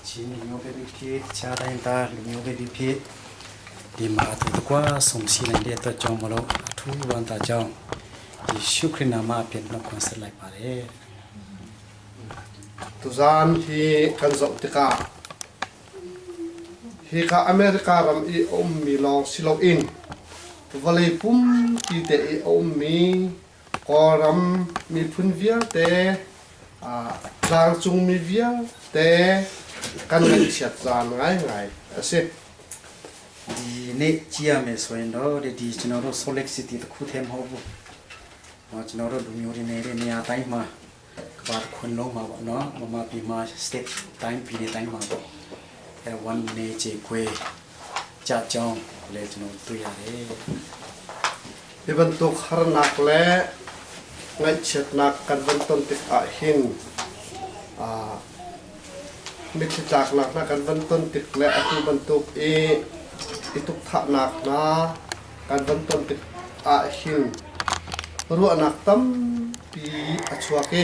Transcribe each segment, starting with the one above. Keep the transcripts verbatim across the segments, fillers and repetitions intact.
Chin လူမျိုးပဲဖြစ်ဖြစ်၊ တခြားတိုင်းရင်းသားလူမျိုးပဲဖြစ်ဖြစ်၊ ဒီမှာအတူတကွ ဆုံစည်းနိုင်တဲ့အတွက်ကြောင့်မလို့ အထူးဝမ်းသာကြောင်း ယေရှုခရစ်နာမအပြင် နှုတ်ခွန်းဆက်လိုက်ပါတယ်။ Tuzan hi kan zauh tikah, hi kha America ram i a um mi lawng si loin, vawlei pumpi te i a um mi Kawlram miphun vialte, a, tlang cung mi vialte kan ngaihchiat za ngaingai a si. ဒီနေ့ကြည့်ရမယ်ဆိုရင်တော့ ဒီ ဒီကျွန်တော်တို့ Salt Lake City တစ်ခုတည်းမဟုတ်ဘူး။ နော် ကျွန်တော်တို့လူမျိုးတွေနေတဲ့နေရာတိုင်းမှာ ကမ္ဘာတစ်ခွင်လုံးမှာပေါ့နော်။ မြန်မာပြည်မှာ state တိုင်းပြည်နယ်တိုင်းမှာပေါ့။ အဲ ဝမ်းနည်းကြေကွဲကြကြောင်းလည်းကျွန်တော်တွေ့ရတယ်။ Hi bantuk harnak le ngaihchiatnak kan van tawn tik ah hin, a, mitlitlaknak na kan van tawn tik le atu bantuk i, i tukthahnak na kan van tawn tik ah hin, ruahnak tampi a chuak i,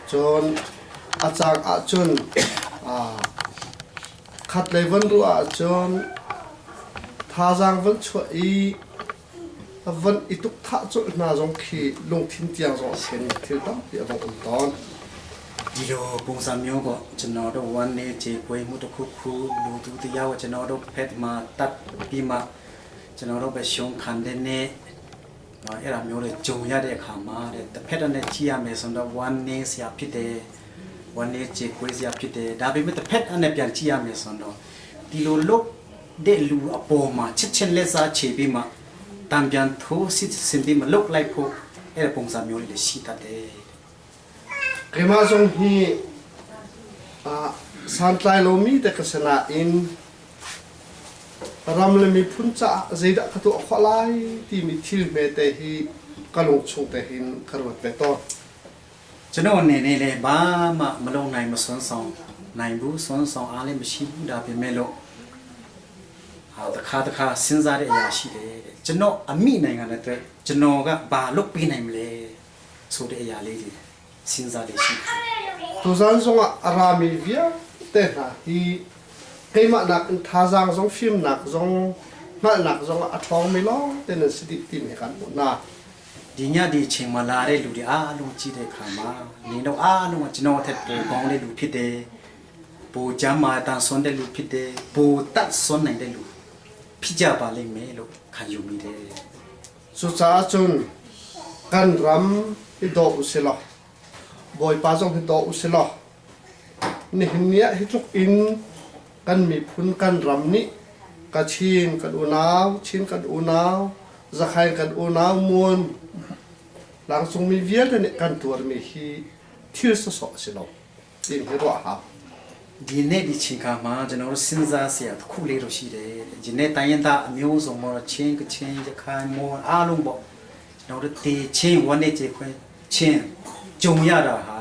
chun a chang ah chun, a, khatlei van ruah ah chun, thazang van chuah i, a van i tukthah chawlh hna zong hkri, lunghtin tiang zong a sen thil tampi a bawng um tawn. ဒီလိုပုံစံမျိုးပေါ့ ကျွန်တော်တို့ ဝမ်းနည်းကြေကွဲမှုတစ်ခုခု လူသူတစ်ယောက် ကျွန်တော်တို့ဘက်မှာတတ်ပြီးမှ ကျွန်တော်တို့ပဲရှုံးခံတဲ့နေ့ နော် အဲ့ဒါမျိုးတွေကြုံရတဲ့အခါမှာတဲ့ တစ်ဖက်နဲ့ကြည့်ရမယ်ဆိုတော့ ဝမ်းနည်းစရာဖြစ်တယ်။ ဝမ်းနည်းကြေကွဲစရာဖြစ်တယ်။ ဒါပေမဲ့တစ်ဖက်နဲ့ပြန်ကြည့်ရမယ်ဆိုတော့ ဒီလိုလုပ်တဲ့လူအပေါ်မှာ ချက်ချင်းလက်စားချေပြီးမှ တံပြန်ထိုးစစ်ဆင်ပြီးမှလုပ်လိုက်ဖို့ အဲ့ဒီပုံစံမျိုးတွေလည်းရှိတတ်တယ်။ Keima zong hi, a, santlai lo mi te kasana in, ram le miphun cha a zeidah katu a hkawh lai ti mi thil hme te hi ka lung chung te hin ka rawt ve tawn. ကျွန်တော်အနေနဲ့လည်းဘာမှမလုပ်နိုင်မစွမ်းဆောင်နိုင်ဘူးစွမ်းဆောင်အားလည်းမရှိဘူးဒါပေမဲ့လို့ဟာတစ်ခါတစ်ခါစဉ်းစားတဲ့အရာရှိတယ်တဲ့ကျွန်တော်အမိနိုင်ငံအတွက်ကျွန်တော်ကဘာလုပ်ပေးနိုင်မလဲဆိုတဲ့အရာလေးတွေစဉ်းစားတယ်ရှိတယ် Tuzan zong a a ra mi vialte hna hi keima nak in thazang zong fimnak zong hngalhnak zong a a htawng mi lawng te nan sadi tim he kan mu na. ဒီညဒီအချိန်မှာလာတဲ့လူတွေအားလုံးကြည့်တဲ့အခါမှာနင်တို့အားလုံးကကျွန်တော်အထက်ပိုကောင်းတဲ့လူဖြစ်တယ်ပိုကျမ်းမာတန်ဆွမ်းတဲ့လူဖြစ်တယ်ပိုတတ်ဆွမ်းနိုင်တဲ့လူဖြစ်ကြပါလိမ့်မယ်လို့ခံယူမိတယ် Cucaah cun kan ram hi daw u si law, Bawipa zong hi daw u si law, nihin ni ah hi tluk in kan miphun kan ram nih Kachin kan unau, Chin kan unau, Zakhai kan unau, Mun, Langcung mi vialte nih kan tuar mi hi thil sasaw a si lo, tim hi ruah a hau. ဒီနေ့ဒီချိန်ခါမှာကျွန်တော်တို့စဉ်းစားစရာတစ်ခုလေးတော့ရှိတယ်တဲ့။ ယနေ့တိုင်းရင်းသားအမျိုးစုံပေါ့နော်၊ ချင်း၊ ကချင်၊ ရခိုင်၊ မွန်အားလုံးပေါ့။ ကျွန်တော်တို့သေခြင်း၊ ဝမ်းနည်းကြေကွဲခြင်းကြုံရတာဟာ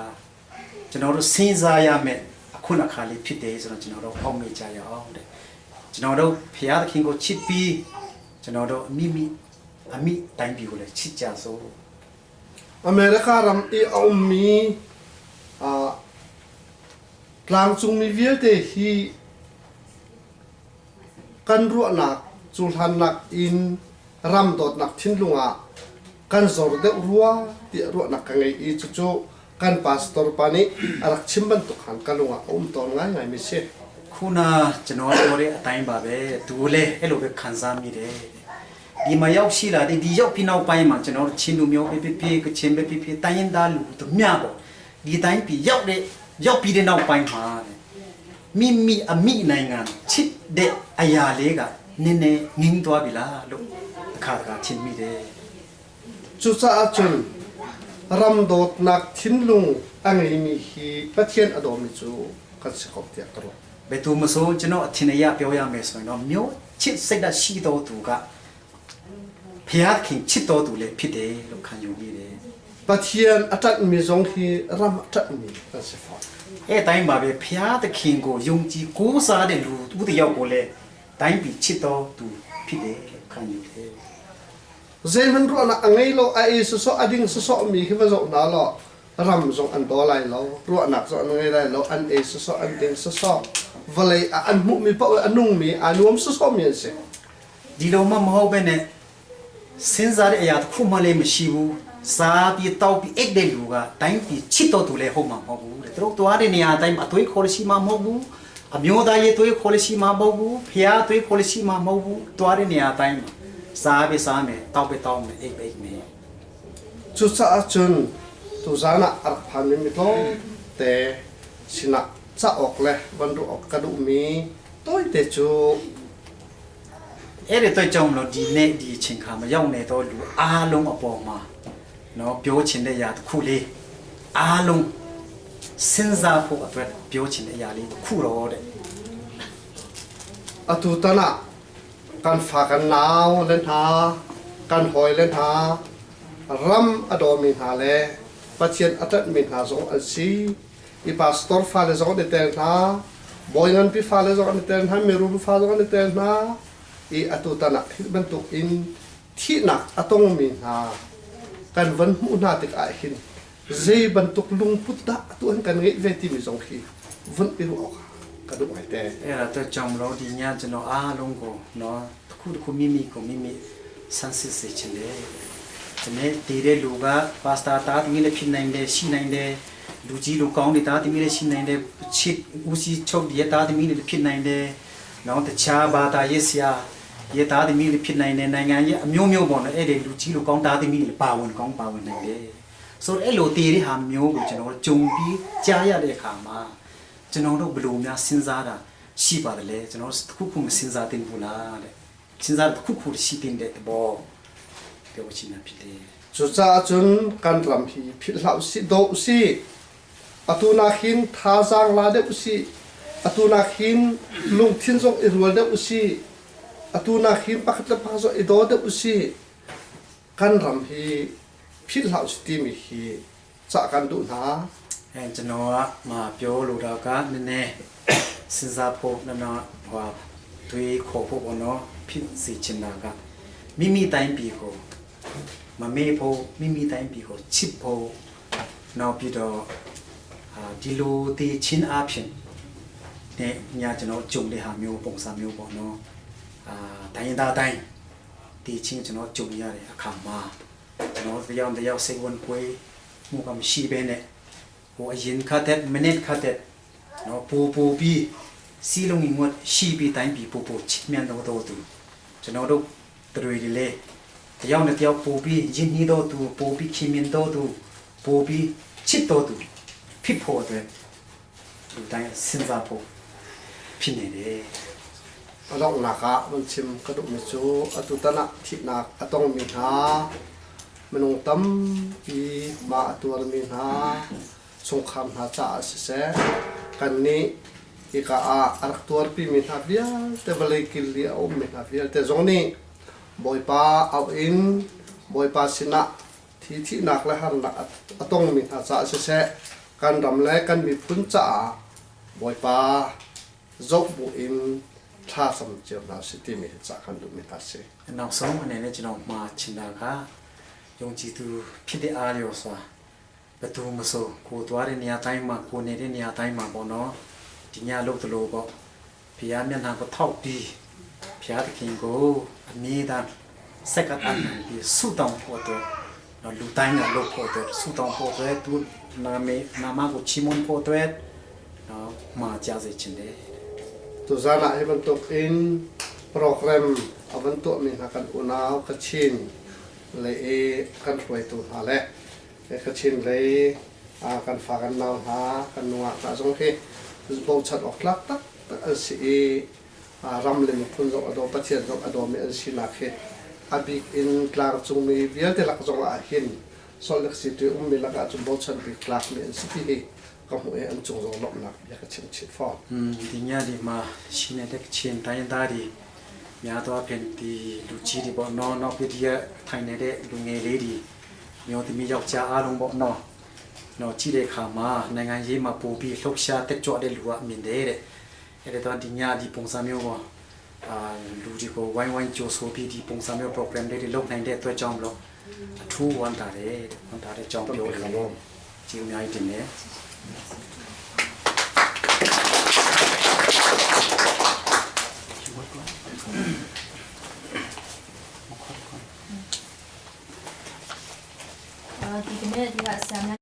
ကျွန်တော်တို့စဉ်းစားရမယ့်အခွင့်အခါလေးဖြစ်တယ်ဆိုတော့ကျွန်တော်တို့အောက်မေ့ကြရအောင်တဲ့။ ကျွန်တော်တို့ဘုရားသခင်ကိုချစ်ပြီးကျွန်တော်တို့အမိမိအမိတိုင်းပြည်ကိုလည်းချစ်ကြစို့။ America ram i a um mi, a, tlangcung mi vialte hi kan ruahnak, cuhlannak in ram dawtnak thinlung ah kan zor deuh rua tiah ruahnak ka ngei i, cucu kan pastor pa nih a rak chim bantuk han ka lung ah a um tawn ngaingai mi si. ခုနကျွန်တော်ပြောတဲ့အတိုင်းပါပဲ။ သူလည်းအဲ့လိုပဲခံစားမိတယ်။ ဒီမှာရောက်ရှိလာတဲ့၊ ဒီရောက်ပြီးနောက်ပိုင်းမှာကျွန်တော်တို့ချင်းလူမျိုးပဲဖြစ်ဖြစ်၊ ကချင်ပဲဖြစ်ဖြစ်၊ တိုင်းရင်းသားလူမျိုးတစ်မျှပေါ့။ ဒီတိုင်းပြည်ရောက်တဲ့၊ ရောက်ပြီးတဲ့နောက်ပိုင်းမှာတဲ့၊ မိမိအမိနိုင်ငံချစ်တဲ့အရာလေးကနည်းနည်းငြိမ်းသွားပြီလားလို့တစ်ခါတစ်ခါထင်မိတယ်။ Cucaah cun, ram dawtnak thinlung a ngei mi hi Pathian a daw mi cu kan si kawp tiah ka ruat. ဘယ်သူမဆိုကျွန်တော်အထင်အရပြောရမယ်ဆိုရင်တော့မျိုးချစ်စိတ်ဓာတ်ရှိတော်သူကဘုရားသခင်ချစ်တော်သူလည်းဖြစ်တယ်လို့ခံယူမိတယ်။ Pathian a tat mi zong hi ram a tat mi kan si fawn. အဲတိုင်းပါပဲဘုရားသခင်ကိုယုံကြည်ကိုးစားတဲ့လူဦးတစ်ယောက်ကိုလည်းတိုင်းပြည်ချစ်တော်သူဖြစ်တယ်လို့ခံယူတယ်။ Zeihman ruahnak a ngei lo, a e sawsaw, a ding sawsaw mi hi va zawh na law, Ram zong an daw lai lo, ruahnak zong an ngai lai lo, an e sasaw, an ting sasaw, vawlei a an hmu mi pau, a nung mi, a nuwam sasaw mi an se. ဒီလိုမှမဟုတ်ဘဲနဲ့ စဉ်းစားတဲ့အရာတစ်ခုမှလည်းမရှိဘူး။ စားပြီးတောက်ပြီးအိပ်တဲ့လူကတိုင်းပြည်ချစ်တော်သူလည်းဟုတ်မှာမဟုတ်ဘူးတဲ့။ သူတို့သွားတဲ့နေရာတိုင်းမှာအသွေးအခိုးလည်းရှိမှာမဟုတ်ဘူး။ အမျိုးသားရေးသွေးအခိုးလည်းရှိမှာမဟုတ်ဘူး။ ဖျားသွေးအခိုးလည်းရှိမှာမဟုတ်ဘူး။ သွားတဲ့နေရာတိုင်းမှာစားပဲစားမယ်၊ တောက်ပဲတောက်မယ်၊ အိပ်ပဲအိပ်မယ်။ Chucha a chun, tuzan a arhpan mi mi tawng te, sinah cha awk le, van ru awk ka du mi, toi te chu. အဲ့ဒီအတွက်ကြောင့်မလို့ဒီနေ့ဒီအချိန်ခါမှာရောက်နေတော့လူအားလုံးအပေါ်မှာနော်ပြောချင်တဲ့အရာတစ်ခုလေးအားလုံးစဉ်းစားဖို့အတွက်ပြောချင်တဲ့အရာလေးတစ်ခုတော့တဲ့ Atu tana, kan fa kan nau le hna, kan hoi le hna, ram a daw mi hna le, Pathian a tat mi hna zong an si, i pastor fa le zong an i tel hna, bawi nganpi fa le zong an i tel hna, mirum fa zong an i tel hna, i atu tana hit bantuk in thihnak a tawng mi hna, kan van hmu hna tik a hin, zei bantuk lungput da atu an kan ngaih ve ti mi zong hi, vun i ru awk ka duh ngai te. အဲ့ဒါအတွက်ကြောင့်မလို့ဒီညကျွန်တော်အားလုံးကိုနော်တစ်ခုတစ်ခုမိမိကိုမိမိဆန်းစစ်စေချင်တယ်။ ဒီနေ့တည်တဲ့လူကပါစတာသားသမီးလည်းဖြစ်နိုင်တယ်ရှိနိုင်တယ်လူကြီးလူကောင်းတွေသားသမီးလည်းရှိနိုင်တယ်ချစ်ဦးစီးချုပ်တွေရဲ့သားသမီးတွေလည်းဖြစ်နိုင်တယ်နော်တခြားဘာသာရေးဆရာရဲ့သားသမီးတွေဖြစ်နိုင်တယ်နိုင်ငံရေးအမျိုးမျိုးပေါ့နော်အဲ့ဒီလူကြီးလူကောင်းသားသမီးတွေလည်းပါဝင်ကောင်းပါဝင်နိုင်တယ်ဆိုတော့အဲ့လိုတည်တဲ့ဟာမျိုးကိုကျွန်တော်တို့ကြုံပြီးကြားရတဲ့အခါမှာကျွန်တော်တို့ဘယ်လိုများစဉ်းစားတာရှိပါသလဲကျွန်တော်တို့တစ်ခုခုမစဉ်းစားသင့်ဘူးလားတဲ့ စဉ်းစားတစ်ခုခုရှိသင့်တဲ့သဘောပြောချင်တာဖြစ်တယ်။ Chucha a chun kan ram hi phit hlau si, daw u si, atu na hin thazang la de u si, atu na hin lungthin zong i rual de u si, atu na hin pakhat le pakhat zong i daw de u si, kan ram hi phit hlau si ti mi hi cha kan du hna. အဲကျွန်တော်ကမှပြောလိုတာကနည်းနည်းစဉ်းစားဖို့နည်းနည်းဟိုသွေးခေါ်ဖို့ပေါ့နော်ဖြစ်စေချင်တာကမိမိတိုင်းပြည်ကိုမမေ့ဖို့မိမိတိုင်းပြည်ကိုချစ်ဖို့နောက်ပြီးတော့အာဒီလိုတည်ခြင်းအပြင်နဲ့ညကျွန်တော်ကြုံတဲ့ဟာမျိုးပုံစံမျိုးပေါ့နော်အာတိုင်းရင်းသားတိုင်းတည်ခြင်းကျွန်တော်ကြုံရတဲ့အခါမှာ ကျွန်တော်တို့တယောက်တစ်ယောက်စိတ်ဝင်ကွဲမှုကမရှိဘဲနဲ့ဟိုအရင်ခတ်တဲ့မိနစ်ခတ်တဲ့နော်ပူပူပြီးစီးလုံးငွတ်ရှိပြီးတိုင်းပြည်ပူပူချစ်မြတ်တော်တော်သူကျွန်တော်တို့တတွေတွေလေတယောက်နဲ့တယောက်ပူပြီးယဉ်နှီးတော်သူပူပြီးခင်မင်တော်သူပူပြီးချစ်တော်သူဖြစ်ဖို့အတွက်လူတိုင်းစဉ်းစားဖို့ဖြစ်နေတယ်။ Alawng naka, man chim ka duh mi chu, atu tana thihnak a tawng mi hna, minung tampi ma a tuar mi hna, sungkham hna ca a sise, kanni i ka a a rak tuarpi mi hna vialte, vawlei kili a um mi hna vialte zong ni, Bawipa au in, Bawipa sinah, thi thihnak le harnak a, a tawng mi hna ca a sise, kan ram le kan miphun ca a, Bawipa, Zawh bu in hla sam ciam hna si timi hi ca hkan dum mi hta si. နောက်ဆုံးအနေနဲ့ကျွန်တော်မှာချင်တာကယုံကြည်သူဖြစ်တဲ့အားလျော်စွာဘယ်သူမဆိုကိုယ်သွားတဲ့နေရာတိုင်းမှာကိုယ်နေတဲ့နေရာတိုင်းမှာပေါ့နော်ဒီညလုပ်သလိုပေါ့ဘုရားမျက်နှာကိုထောက်ပြီးဘုရားသခင်ကိုအမြဲတမ်း စက္ကန့်အနံပြီးဆုတောင်းဖို့အတွက်နော်လူတိုင်းကလုပ်ဖို့အတွက်ဆုတောင်းဖို့အတွက်သူနာမည်နာမကိုချီးမွမ်းဖို့အတွက်နော်မှာကြားစေချင်တယ်။ Tuzan ah hi bantuk in program a van tuahmi hna kan unau Kachin lei e kan hruaitu hna le Kachin lei a kan fa kan nau hna kan nungak hna zong hi bochan awk tlak tak tak an si i, aa, ram le miphun zong a daw, Pathian zong a daw mi an sinak hi, a bik in tlang cung mi vialte lak zong ah hin, Salt Lake City um mi lakah cun bawchan bik tlak mi an si ti hi, ka hmuh e an cung zong lawmhnak bia ka chim chit fawn. อืมဒီညနေမှာရှိနေတဲ့ကချင်တိုင်းရင်းသားတွေများသောအားဖြင့်ဒီလူကြီးတွေပေါ့နော်နောက်ပြီးဒီကထိုင်နေတဲ့လူငယ်လေးတွေမျိုးသမီးယောက်ျားအားလုံးပေါ့နော်နော်ကြည့်တဲ့အခါမှာနိုင်ငံရေးမှာပိုပြီးလှုပ်ရှားတက်ကြွတဲ့လူကမြင်တယ်တဲ့ အဲ့ဒီတော့ဒီညဒီပုံစံမျိုးပေါ့အာလူတွေကိုဝိုင်းဝိုင်းကြိုဆိုပြီးဒီပုံစံမျိုး program လေးတွေလုပ်နိုင်တဲ့အတွက်ကြောင့်မလို့အထူးဝမ်းသာတယ်ဝမ်းသာတဲ့အကြောင်းပြောတယ် Ching mya ai ting e.